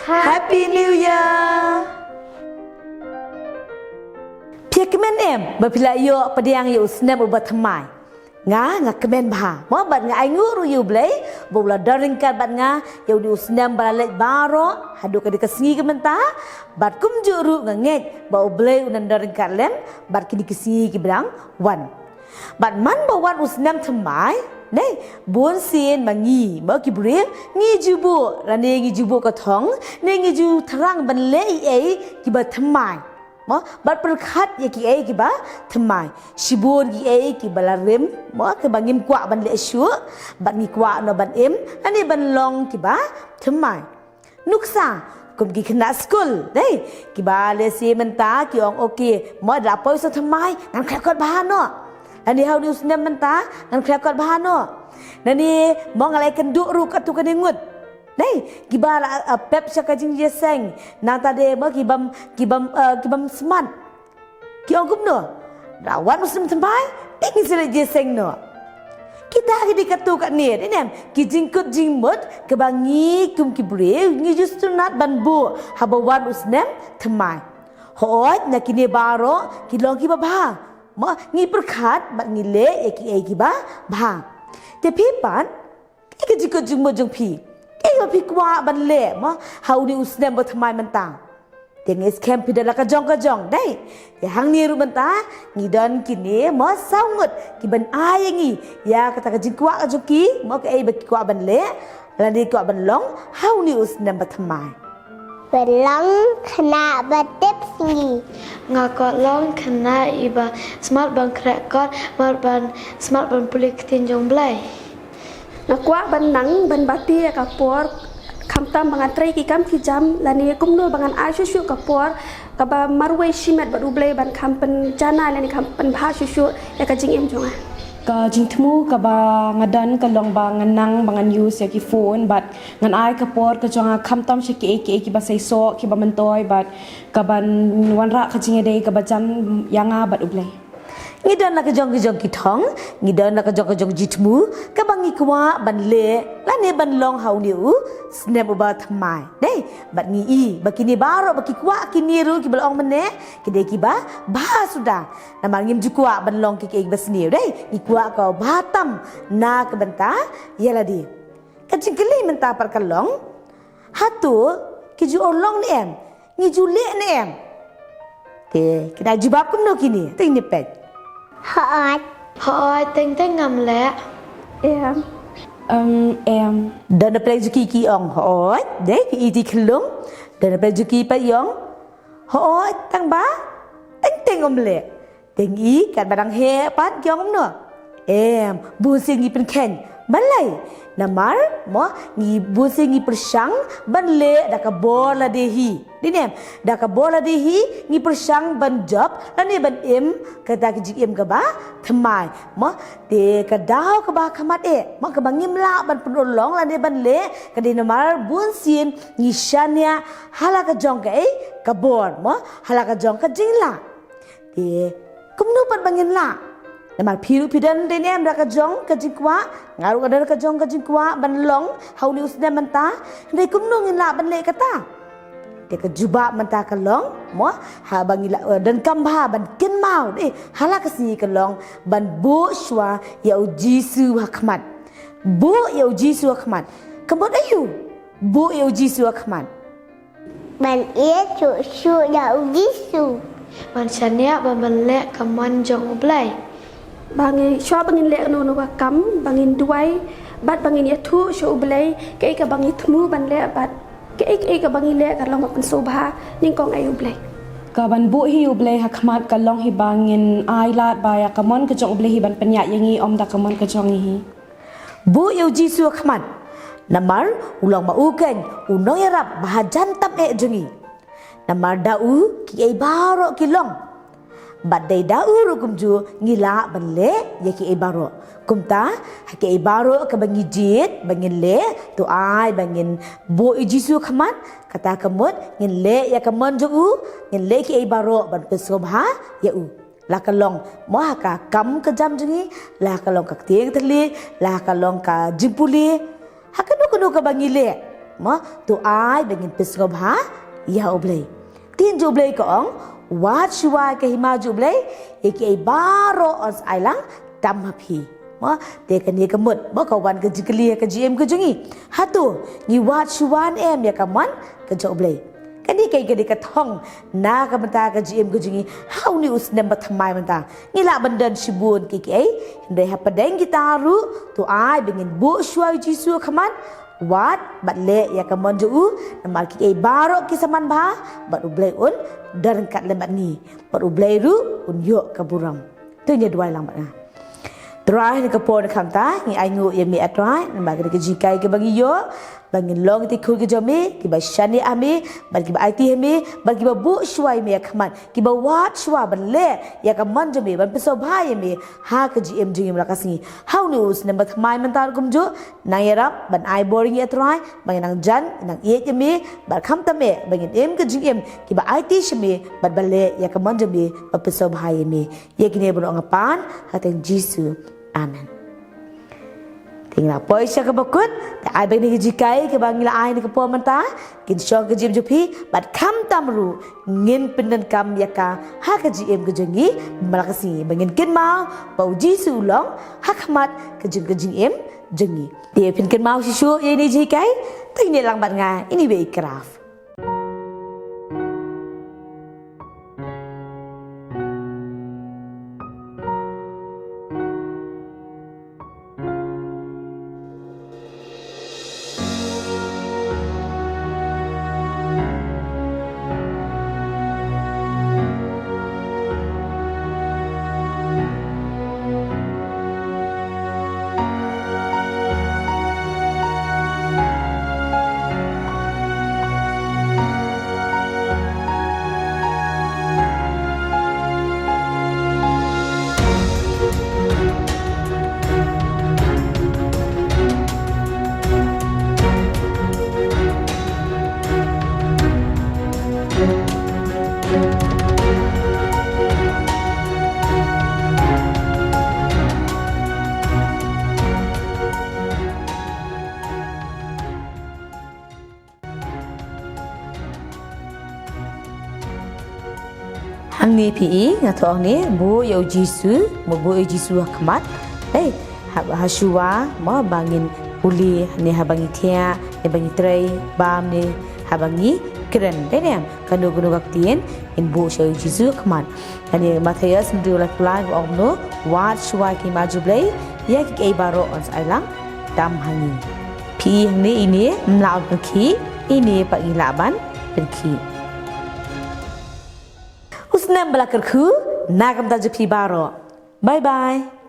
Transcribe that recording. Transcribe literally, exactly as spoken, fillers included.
Happy New Year. Phi kmen em ba phi la ïoh pdiang ïa u snem uba thymmai? Nga, nga kmen bha. Mo, bad nga ainguh ruh ïa u Blei ba u la don ryngkat bad nga ïa u snem ba la leit baroh haduh ka dei ka sngi ka mynta. Bad kumjuh ruh nga ngeit ba u Blei un don ryngkat lem bad kine ki sngi kiba dang wan. Bad man ba wan u snem thymmai, ne, bun sien ma ngi, ma ki briew, ngi ju buh, lane ngi ju buh ka thong, ne ngi ju thrang ban leh ei ei kiba thymmai. Mo, bad pyrkhat ïa ki ei kiba thymmai. Shibun ki ei kiba la rim, mo, kiba ngim kwah ban leh shuh, bad ngi kwah noh ban im, lane ban long kiba thymmai. Nuksa, kum ki khynnah skul, dei, kiba lehse mynta ki ong, okay, mo, da poi snem thymmai, ngan khleh kot bha noh. Lane ha une u snem mynta, ngan khleh kot bha noh. Lane, mo, nga la ïakynduh ruh katto katne ngut. Dei, kiba la, uh, pep sha ka jingjia seng. Nangta de, mo, kibym, kibym, uh, kibym smat. Ki ong kumno? Da wan u snem thymmai, te ngin sa leit jia seng noh. Kita ki dei katto katne, dei ne em, ki jingkut jingmut, kaba ngi kum ki briew, ngi ju sngewtynnat ban buh, haba wan u snem thymmai. Hooid, na kine baroh, ki long kiba bha. Mo, ngi pyrkhat, bad ngi leh, ïa ki ei kiba bha. Te phi pat, kaei ka jingkut jingmut jong phi? Kaei ba phi kwah ban leh, mo, ha une u snem ba thymmai mynta? Te nga ngeit skhem phi don la ka jong ka jong, dei. Te hangne ruh mynta, ngi don kine, mo, saw ngut, kiban ai ïa ngi ïa kata ka jingkwah ka jong ki, mo, kaei ba ki kwah ban leh, lane kwah ban long ha une u snem ba thymmai. Ba long khynnah ba tipsngi. Nga kwah long khynnah iba smat ban khreh kot, smat ban, smat ban pule ktien jong Blei. Nga kwah ban nang ban bati ïa ka por, khamtam ba ngan trei ki kam ki jam, lane kumno ba ngan ai shuh shuh ka por kaba marwei shimet bad U Blei ban kham pynjanai lane kham pynbha shuh shuh ïa ka jingim jong nga. Ka jingthmu kaba nga don ka long ba ngan nang ba ngan use ïa ki phone, bad ngan ai ka por ka jong nga khamtam sha ki ei ki ei kiba seisoh, kiba myntoi, bad kaban wanrah ka jingïadei kaba jan ïa nga bad U Blei. Ngi don la ka jong ka jong ki thong, ngi don la ka jong ka jong jingthmu, kaba ngi kwah ban leh, lane ban long ha une u snem uba thymmai. Dei, bad ngi i ba kine baroh ba ki kwah kine ruh kiba la ong mynne, ki dei kiba bha suda. Namar ngim ju kwah ban long ki kiei kiba sniew, dei, ngi kwah kaba bha tam na ka bynta ïa lade. Ka jingkylli mynta pat ka long, hato ki ju urlong ne em? Ngi ju leh ne em? Te, ki da jubab kumno kine, te ngin peit. Hooid. Hooid, teng teng ngam leh. Em. Em, em. Don na pyrshah ki ki ong hooid, dei, ki iti khlung. Don na pyrshah ki pat ong hooid, tang ba teng teng ym leh. Te ngi katba dang heh pat ki ong kumno? Em, bun sien ngi pynkheiñ. Balei? Namar, mo, ngi bun sien ngi pyrshang ban leh da ka bor lade hi. Dei ne em, da ka bor lade hi, ngi pyrshang ban jop, lane ban im, kata ka jingim kaba thymmai. Mo, te ka daw kaba khmat eh, mo, kaba ngim lah ban pynurlong, lane ban leh, ka dei namar bun sien ngi shaniah ha la ka jong kaei, ka bor, mo, ha la ka jong ka jinglah. Te, kumno pat ba ngin lah? Namar phi ruh phi don, dei ne em, da ka jong ka jingkwah, nga ruh nga don ka jong ka jingkwah ban long ha une u snem mynta. Dei kumno ngin lah ban leh kata? Te ka jubab mynta ka long, mo, haba ngi la, eh, donkam bha ban kynmaw, dei, ha la ka sngi ka long ban buh shuwa ïa U Jisu ha khmat. Buh ïa U Jisu ha khmat. Ka mut aïu? Buh ïa U Jisu ha khmat. Ban ïeit shuh shuh ïa U Jisu. Ban shaniah bad ban leh ka mon jong U Blei. Ba ngi, shuwa ba ngin leh kano kano ka kam, ba ngin duwai, bad ba ngin ïathuh sha U Blei, kaei kaba ngi thmu ban leh, bad kaei kaei kaba ngi leh ka long ba pynsngewbha nyngkong ïa U Blei. Kaban buh hi U Blei ha khmat ka long hi ba ngin ailad ba ïa ka mon ka jong U Blei hi ban pynïaid ïa ngi, ym da ka mon ka jong ngi hi. Buh ïa U Jisu ha khmat. Namar u long ma u keiñ u nongïarap ba hajan tam eh jong ngi. Namar da u kiei baroh ki long. Bad dei da u ruh kumjuh ngi lah ban leh ïa kiei baroh. Kumta, ha kiei baroh kaba ngi jied ba ngin leh, to ai ba ngin buh ïa U Jisu ha khmat, kata ka mut ngin leh ïa ka mon jong u, ngin leh kiei baroh ban pynsngewbha ïa u. La ka long, mo, ha ka kam ka jam jong ngi, la ka long ka ktien ka thylliej, la ka long ka jingpule, ha kano kano kaba ngi leh. Mo, to ai ba ngin pynsngewbha ïa U Blei. Ktien jong U Blei ka ong, wat shuwa ka hima jong U Blei, ïa kiei baroh yn sa ai lang tam ha phi. Mo, te kane ka mut, mo, ka wan ka jingkylli ha ka jingim ka jong ngi. Hato ngi wad shuwa ne em ïa ka mon ka jong U Blei? Kane ka dei ka thong na ka bynta ka jingim ka jong ngi ha une u snem ba thymmai mynta. Ngi lah ban don shibun kiei kiei, hynrei hapdeng kita ruh, to ai ba ngin buh shuwa ïa U Jisu ha khmat, wad bad leh ïa ka mon jong u, namar kiei baroh ki sa manbha bad U Blei un don ryngkat lem bad ngi, bad U Blei ruh un ïoh ka burom. To ngin ïa duwai lang bad nga. Trai, ha kane ka por khamtam ngi ainguh ïa me, A Trai, namar kane ka jinghikai kaba ngi ïoh ba ngin long ki khun ki jong me, kiba shaniah ha me, bad kiba aiti ha me, bad kiba buh shuwa ïa me ha khmat, kiba wad shuwa ban leh ïa ka mon jong me, ban pynsngewbha ïa me ha ka jingim jong ngi man la ka sngi. Ha une u snem ba thymmai mynta ruh kumjuh, nang ïarap ban ai bor ïa ngi, A Trai, ba ngin nang jan, nang ïeit ïa me, bad khamtam eh ba ngin im ka jingim kiba aiti sha me, bad ba leh ïa ka mon jong me, ba pynsngewbha ïa me. Ïa kine baroh nga pan ha ka kyrteng Jisu. Amen. Te ngin ïa poi sha kaba kut, te ai ba kine ki jinghikai kiba ngi la ai ha kane ka por mynta kin shong ha ka jingim jong phi, bad khamtam ruh ngin pyndonkam ïa ka ha ka jingim ka jong ngi man la ka sngi, ba ngin kynmaw ba U Jisu u long ha khmat ka jong ka jingim jong ngi. Te phin kynmaw shuh shuh ïa kine ki jinghikai, te ngin ïa lang bad nga ïa kine kiwei ki craft. Hangne phi i, nga thoh hangne, buh ïa U Jisu, mo, buh ïa U Jisu ha khmat. Dei, ha, ha shuwa, mo, ba ngin pule, ne haba ngi thiah, ne ba ngi trei bam, ne haba ngi kren. Dei ne em, kano kano ka ktien ngin buh sha U Jisu ha khmat. Hangne Mathaios hynriew laiphew lai ka ong kumno, wad shuwa ïa ka hima jong U Blei, ïa kiei kiei baroh yn sa ai lang tam ha ngi. Phi i hangne, ine ym lah ban pynkhih, ine pat ngi lah ban pynkhih. U snem ba la kyrkhu na ka bynta jong phi baroh. Bye bye.